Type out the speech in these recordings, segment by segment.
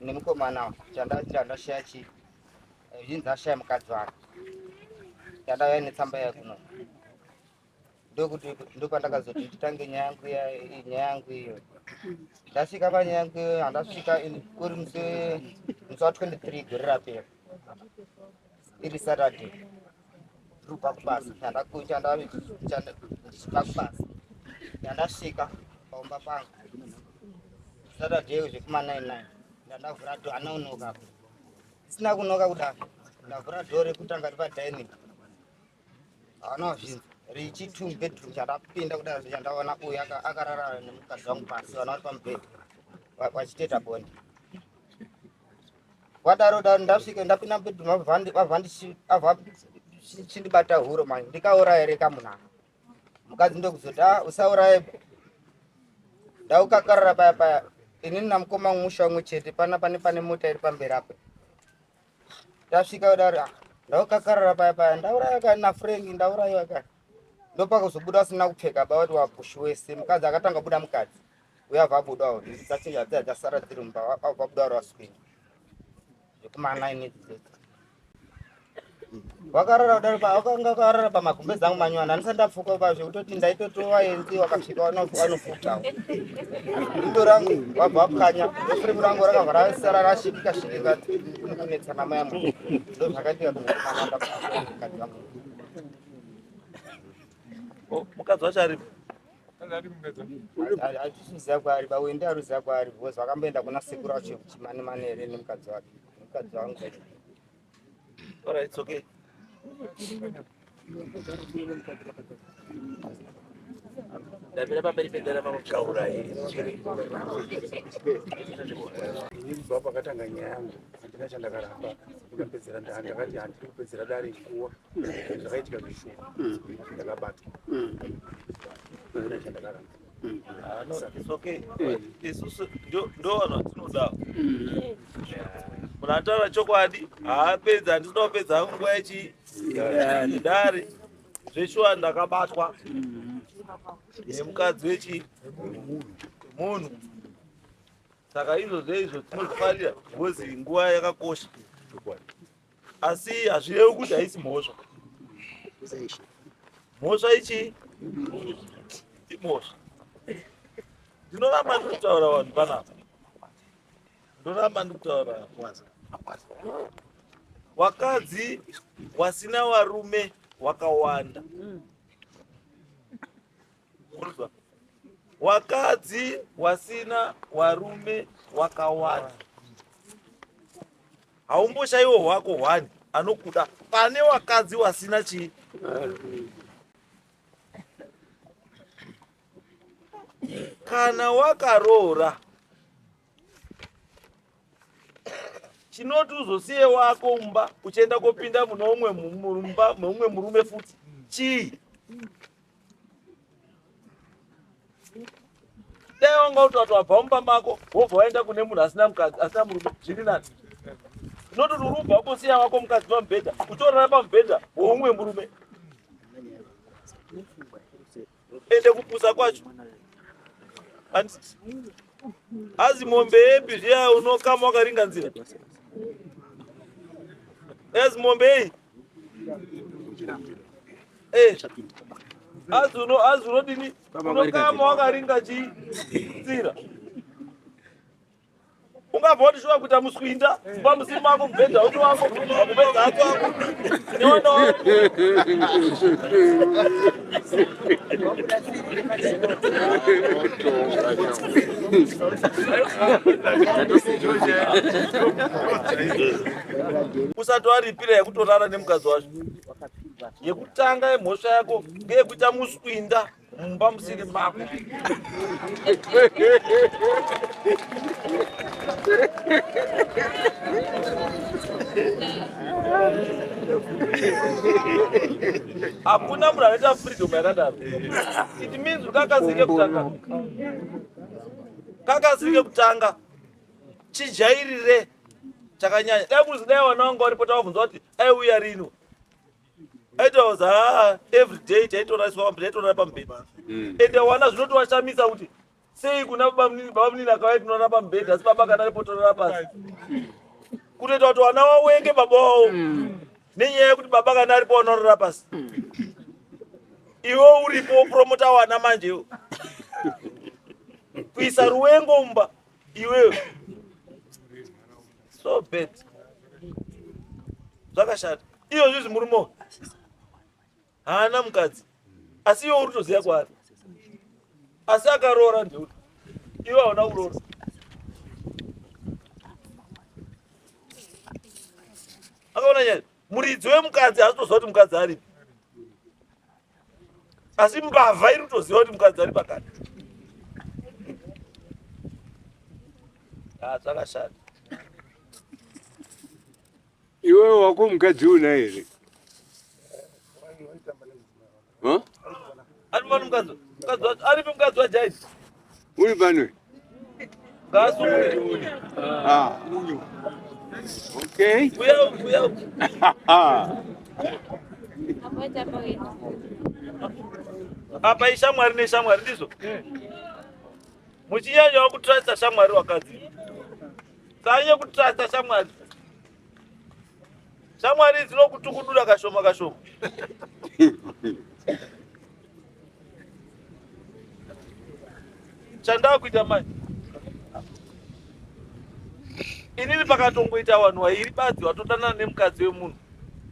Nemukomana chandashaya chii zvinzi ashaya mukadzi wake chandauya netsamba yayo kuno ndokuti ndopandakazoti nditange nyaya yangu nyaya yangu iyo ndasvika panyaya yangu iyo handasvika kuri musi musi wa 23 gore rapera iri saturday ndiri kubva kubasa ndichibva kubasa ndandasvika paumba pangu saturday zvekuma 99 ndandavhura dho anonoka apo isina kunoka kudaro ndavhura dho rekutanga ri padining haana zvinzi richi two bedroom chandapinda kudaro chandaona uyu akarara nemukadzi wangu pasi vana vari pamubhedha vachitoita bonde wadaro daro ndasvika ndapinda mubedroom abva chindibata huro manje ndikauraya here kamunhu aka mukadzi ndokuzoti a ah, usauraye ndaukakarara paya paya inini namukoma musha umwe chete pana pane pane mota iri pamberi apo tasvika kudaro ah, ndaukakarara paya paya ndauraya ka nafrenki ndauraiwa ka ndopakuzobuda asina kupfeka ba wati wapushi wese mukadzi akatanga buda mukadzi uya vabudawo dzachinja dziya dzasara dziri mumba vabuda vari vaswini zvekumana ini dzidzi wakarara kudaro wakanga wakarara pamagumbezi angu manywana andisati ndapfuka pa zvekutoti ndaitotowa enzi wakasvika wanofukawo dindo rangu wabva wapwanya fremu rangu rakabva rasara rashikika shikika kunetsana maya mu ndo zvakaitika kumukadzi wangu oh, mukadzi wacho aripo Hatisiziva kwaari bawende aruziva kwaari because vakamboenda kuna sekuru acho chimanemane here nemukadzi wake mukadzi wangu. All right, it's okay. Ndapera pamberi pedara pamutaura ini kubva pakatanga nyaya yangu handina chandakaramba ndikapedzera ndakati handiri kupedzera dare nguva zvakaitika zvishoma ndakabatwa Ah, no, it's okay. Isusu ndo vanhu vatinoda. Munhu anotaura chokwadi haapedzi, handisina kupedza hangu nguva yechi dare. Zveshuwa ndakabatwa nemukadzi wechi munhu. Saka izvozvo izvo tinozvifarira because nguva yakakosha. Asi hazvirevi kuti haisi mhosva. Mhosva ichi imhosva. Ndinoramba ndikutaura vanhu panapa, ndoramba ndikutaura wakadzi wasina warume wakawanda. Wakadzi wasina warume wakawanda Haumboshaiwo hwako hwani anokuda pane wakadzi wasina chii. Kana wakaroora chinoti uzosiye wako mumba uchienda kopinda mune umwe mumba meumwe murume futi chii? Dai wanga utatu wabva mumba mako wobva waenda kune munhu asina mukadzi asina murume zviri nani. Unototi uri ubva kosiya wako mukadzi pamubhedha uchitorara pamubhedha woumwe murume. Ende kupusa kwacho. Azi mombe yepi zviya unokama wakaringa nzira. Azi mombe iyi. Eh. Azi uno azi unodini? Unokama wakaringa chi nzira. Ungabva wati shuwa kuita muswinda mumba musiri mako mubhedha uti wako mubhedha ako ako newana wako. Usati waripira yekutorara nemukadzi wacho. Yekutanga yemhosva yako ngeyekuita muswinda mumba musiri mako. Hakuna munhu anoita freedom yakadaro. It means kakasike kutanga. Kakasike kutanga. Chijairire chakanyanya. Dai kuzi dai vana vangu varipo tavabvunza kuti aiuya rino. Aitaura haa every day taitoraiswa taitorara pamubhedha. Ende wana zvinotovashamisa kuti. Sei kuna baba munini, baba munini akauya tinorara pamubhedha, asi baba kana aripo torara pasi. Kutoita kuti vana wawenge baba wavo nenyaya yekuti baba kana aripo vanorara pasi. Iwe uripo wopromota wana manje iwe. Kuisa ruwengo mumba iwewe. So bad. Zvakashata. Iyo zvizi murume haana mukadzi asi iwe uri kutoziva kwaari asi akaroora ndeuti iwe hauna kuroora akaona nyaya muridzi wemukadzi haasi kutoziva kuti mukadzi aripi asi mbavha iri kutoziva kuti mukadzi ari pakati. Ah, zvakashata. Iwewe wako mukadzi una here? Huh? Ari pano mukadzi. Mukadzi wacho aripi mukadzi waJaidi? Uri pano? Ngaasungure. Ah. Okay. Uya uku, uya uku. Ah. Apa ishamwari neshamwari ndizvo? Muchinyanyawo kutrusta shamwari wakadzi. Sanye kutrusta shamwari. Shamwari dzinokutukudura kashoma kashoma. Chandakuita manje inini pakatongoita vanhu vairi badzi vatodanana nemukadzi wemunhu,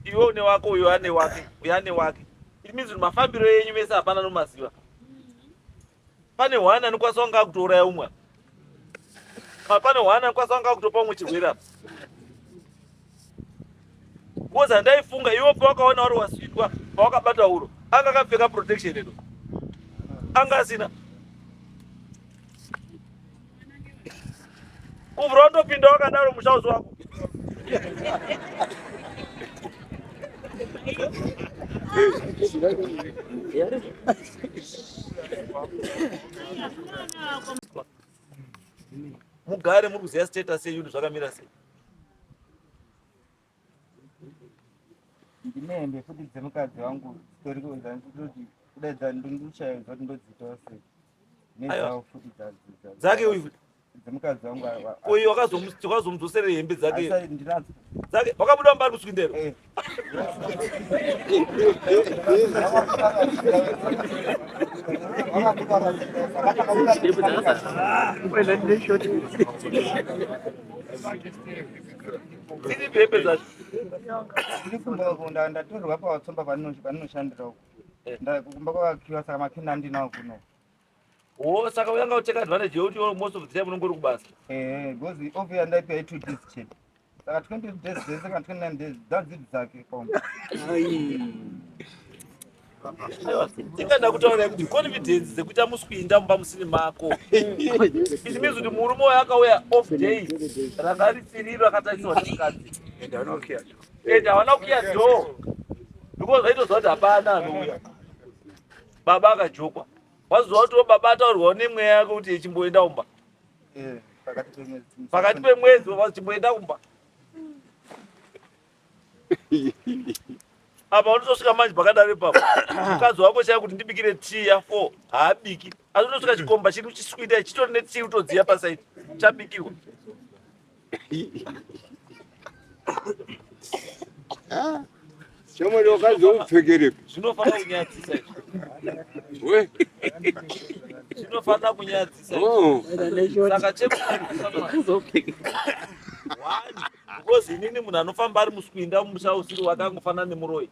iwe une wako, uyo ane wake, uyo ane wake. It means kuti mafambiro enyu mese hapana nomaziva. Pane hwani anokwanisa kunge akutouraya umwe apa, pane hwani anokwanisa kunge akutopa umwe chirwere apa. Because handaifunga iwe pawakaona wari waswitwa pawakabata uro anga akapfeka protection edo anga asina kuvhura wandopinda wakadaro mushauzi wako. Mugare muri kuziva status yenyu kuti zvakamira sei. Ndine hembe futi dzemukadzi wangu dzitori ndoti kudaidza ndikushaya kuti ndodziitawo sei nedzawo futi dzake uyu futi dzemukadzi wangu. Uyu wakazomudzosera hembe dzake ndinadzo dzake wakabuda mubari kuswindero. Dziri hembe dzacho ndiri kumba ndatorerwa pawatsomba paninoshandira uko kumba kwakakiwa saka makina andinawo kuno. Oh, saka uyanga uteka advantage yekuti most of the time unongori kubasa. Ehe, because off yandaipiwa i2 days chete, saka 20 days dzese kana 29 days dzadziri dzake komba. Aiwa, ingada kutaura kuti confidence dzekuita muswinda mumba musini mako. It means kuti murume uyo akauya off day ranga risiriro akatarisirwa nemukadzi. And hauna kukiya. And hawana kukiya door because vaitoziva kuti hapana anouya. Baba akajokwa. Wazoziva kuti baba ataurwawo nemweya yake kuti ichimboenda kumba. Pakati pemwedzi. Pakati pemwedzi wachimboenda kumba. Apa unotosvika manje pakadaro ipapo. Mukadzi wako chaiye kuti ndibikire tea ya 4 haabiki. Asi unotosvika chikomba chiri chiswita chitori netea utodziya pasaidi chabikiwa. Shamwari wakazoupfekerepi? Zvinofanira kunyadzisa izvi. We. Zvinofanira kunyadzisa izvi. Oh. Saka chekutanga one, because inini munhu anofamba ari muswinda mumusha usiri wake angofanana nemuroyi.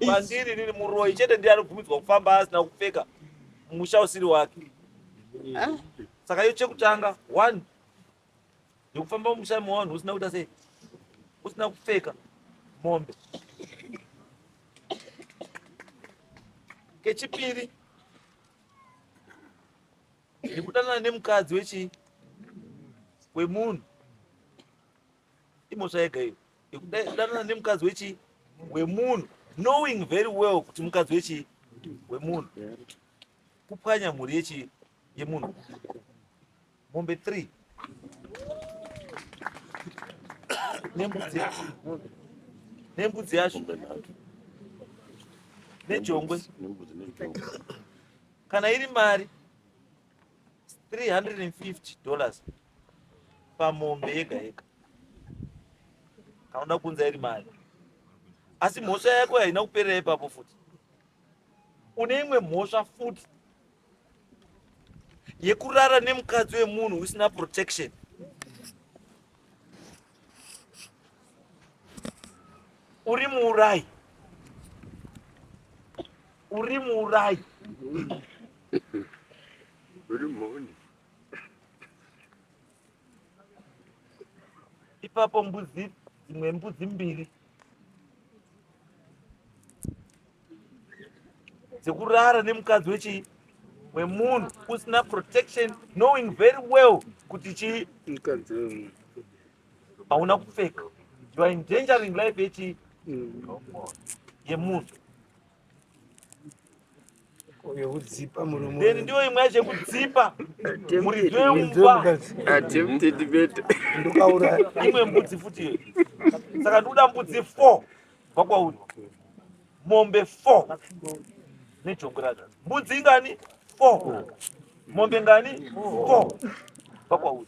Kwandiri inini muroyi chete ndiye anobvumidzwa kufamba asina kupfeka musha usiri wake. Saka iyo chekutanga one ndekufamba mumusha mevanhu usina kuita sei, usina kupfeka mombe. Kechipiri ndikudanana nemukadzi wechii wemunhu, imhosva yega iyo yekudanana nemukadzi wechii wemunhu, knowing very well kuti mukadzi wechii wemunhu, kupwanya mhuri yechii yemunhu. Mombe 3 nembudzi yacho, nembudzi yacho nejongwe, kana iri mari. 350 dollars pamombe yega yega kana uda kunza iri mari asi mhosva yako haina kuperera ipapo futi une imwe mhosva futi yekurara nemukadzi wemunhu usina protection uri muurayi uri muurayi Uri mhondi. Ipapo mbudzi dzimwe mbudzi mbiri dzekurara nemukadzi wechii wemunhu usina protection knowing very well kuti chii hauna kupfeka you are endangering life yechii yemunhu yekudzipa murume then ndiyo imwe yacho yekudzipa muridzi wemumba ndokauraya imwe mbudzi futi iyo saka ndikuda mbudzi 4 kubva kwauri mombe 4 nejongwe racho mbudzi ingani 4 mombe ngani 4 kubva kwauri.